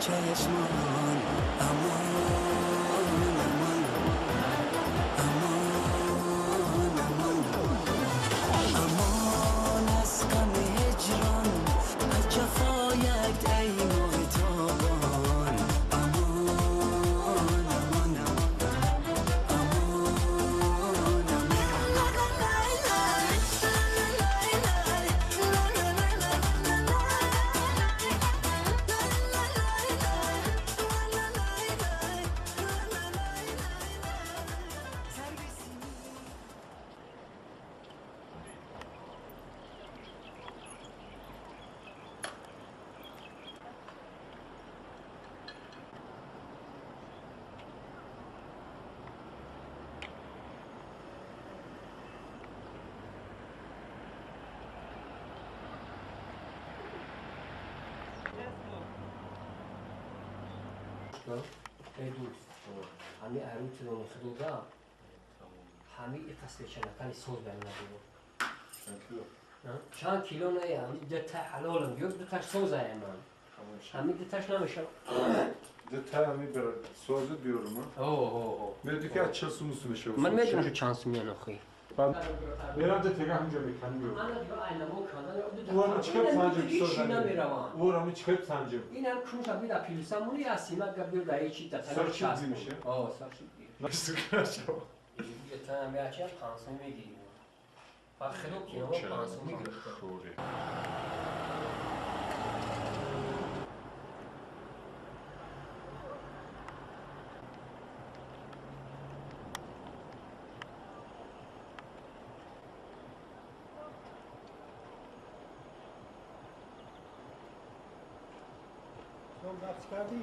چشمان امان امان امان امان امان از غم هجران از جفایت ای ماه تابان امان امان امان امان эй дӯст, ҳами арӯтирони худода ҳами иқасвечанакани соз барнадиво. Чанд кило не, ҳами дта ҳалолам ё дуташ созая ман. Ҳами дуташ намешав. Дта ҳами созу биёрум. О, Меди ки аз 40 сум мешавад. Ман медонам шу чанд сум ян охи. Мерам де тега ҳамҷа мекани биёрум. Ана дига айнамо кандан. Ура чикеп санҷим соза. Намеравам. Ура ми чикеп санҷим. Инам кунша бида плюсамуни асима габир да ичи та сар чизи меше. О, сар чизи. Насукашо. Там я 5 сум мегирим. Ба хело кино 5 сум мегирифт. Дабс кардӣ?